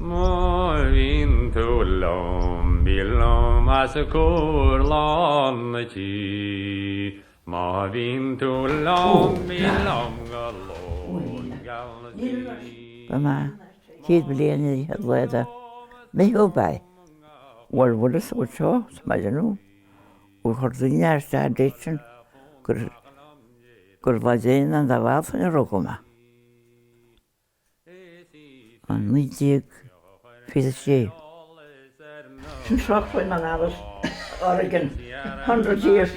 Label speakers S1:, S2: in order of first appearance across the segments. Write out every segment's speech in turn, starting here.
S1: Má bhíonn tú liom, bí liom as cúrlán na tí. Má bhíonn tú liom, bí liom go lón geal na tí.
S2: Ba mé chéad bhliain i rith an lae de Meitheamh ab ea. Bhuel, bhuel is bhfuil seo sa mbaile nó bhfuil chuir daoine isteach an date sin gur gur lá Dé an dá Bhealtaine a rugadh mé. An 1926. Sin seo chuaigh mé in Oregon, 100 years.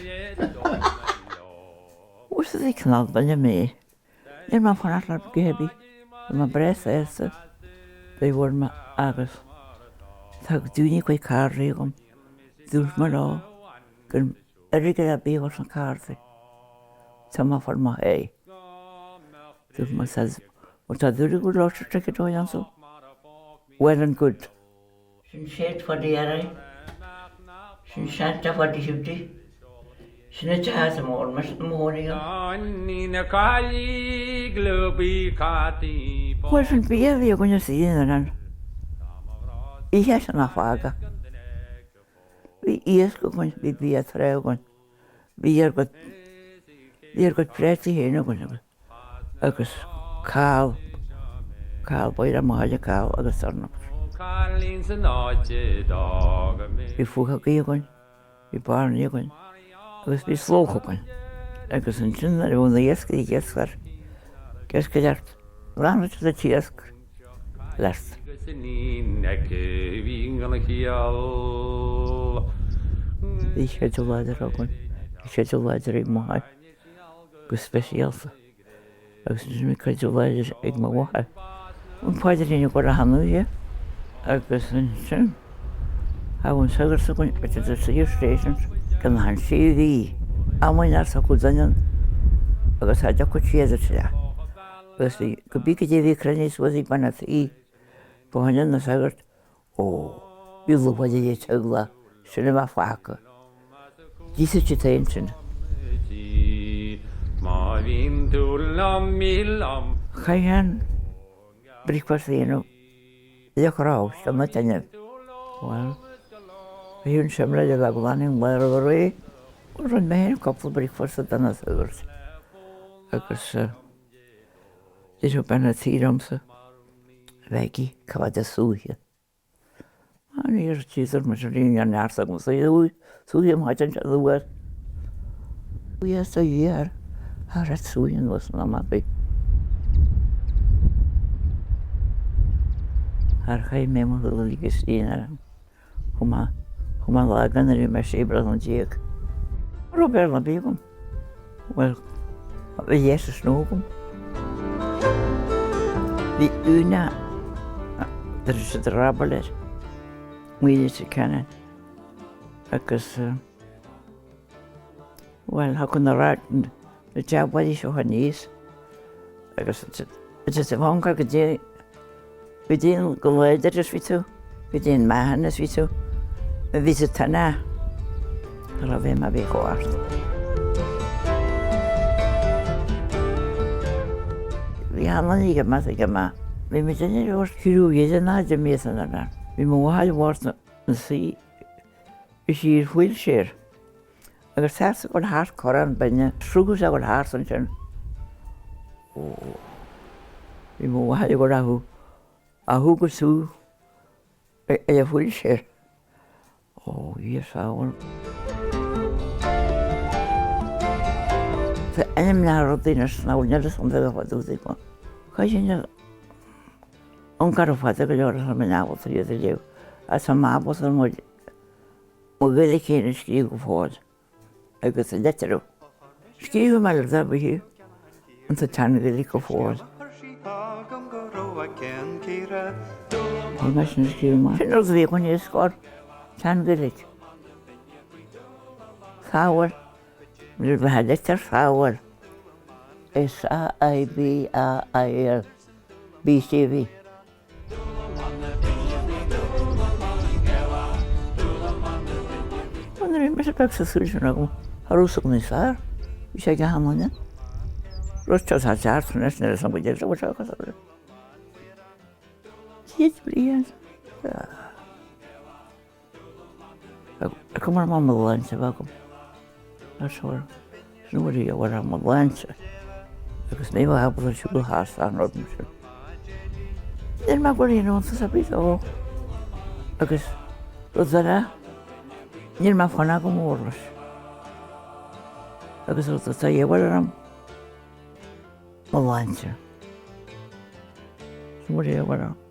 S2: Bhuel is é cineál duine mé. Níl mé ag fanacht le gaoth ar bith. Tá mé breá sásta faoi bhur mé agus tá daoine ag cuid cártaí agam. Dúirt mé leo gur airgead ar bith a chur sna cártaí. Tá mé ag fáil mo sháith. Dúirt mé Well tá dúil go leor sa ticket ó Janso. Well and good. Sin séid fada earraí. Sin seanta fada shibdi. Sin a teas a mór mar sin mór í. Bhuel sin bia a bhí againne sa dhéanamh an oíche sin a fágadh. Bhí iasc againn, bhí bia trá againn, bhí ár gcuid, bhí ár gcuid préataí féin againn agus. agus cal, cal, b'fhéidir maille cal agus turnaps. Bhí fuicheogaí againn, bhí bairnigh againn agus bhí slógh againn. Agus ansin nuair a bhí na iascairí ag iascaireacht, ag iascaireacht, bhreathnaigh siad an t-iasc leat. Bhí creideamh láidir againn, bhí creideamh láidir ag mo mháthair. go speisialta agus ansin bhí creideamh láidir ag mo mháthair. An paidrín ag dul achan oíche agus ansin thagadh an sagart againn go dtí an station go na han sé mhí amuigh nár tugadh doineann agus cha dtiocfadh siad isteach agus bhí go bí go dtí bhí cruinniú suas ag bean a' tí fá choinne na sagart Ó, bhí lúcháir ar an teaghlach sin a bheith fágtha. D'íosfadh siad féin sin. Chaithfinn an bricfeasta a dhéanamh le cnámh, seo na tine. Bhuel, bhí an seomra le bheith glan an lá roimh ré. Rinne mé féin cúpla bricfeasta do na sagairt agus deireadh bean a' tí liomsa. Mhaggie, cá bhfad a súiche? Ah, níor tíosar muid ar aon neart agam sa súiche maith den seo uair. Yes, a year. Thar a súiche anuas na mapaí. Thar chaith mé mo shaol uilig istigh in Chomh maith, chomh maith lá gan a bhí mé 16 bliana. Ní raibh Béarla ar bith agam. Bhuel, bhí léas is nó agam. Bhí Úna, deir siad Rabble air, Maoilíosa Cannon, agus, bhuel, thagadh na na jabairí seo aníos agus is a bhonn go dtí Go dtí an go láidir is bhí tú, go dtí an meáchan is bhí tú, a bhí tú tana, go raibh mé bhí chomh ard. Bhí an-oíche maith ag an Bhí muid in ar thriú dheireadh na míosa na mbean. Bhí mo mháthair mhór na suí bhí sí ar wheelchair agus theastaigh go thart corrán bainne, sruthú sé go thart ansin. Bhí mo mháthair go raibh a thug a sú ar a wheelchair. Ó, Dhia sábháil. Tá ainm na rudaí anois ná bhfuil níl fhios agam cad a dúirt mé. Chaith an cara fada go leor as an ábalta iad a léamh as an ábalta mo Ghaeilge féin a scríobh go fóill. agus a litriú. Scríobhadh mé le Dáibhí an tsean-Ghaeilge go fóill. Tá mé sin a scríobh amach. Sin rud a bhí againn ar scoil, tsean-Ghaeilge. Samhail, nuair a bheadh litir samhail, S A I B A I L B C V. Nuair a bhí mise beag sa súil sin agam, cha raibh fhios agam níos fearr. Bhí sé ag achan duine. Rud seo atá ceart anois nuair is an go deimhin bhfuil sé cosúil. 100 bliain. Cuma mar mo shláinte a bheith agam. Ar sór, sin uair a bhfuil mo shláinte agus mé bheith ábalta siúl thart an rud mar sin. Níl mé ag dul aon iontas ar bith dó. Agus rud eile, níl mé ag fanacht go mór leis. Agus rud atá a bhfuil orm, mo shláinte. Sin uair a bhfuil orm.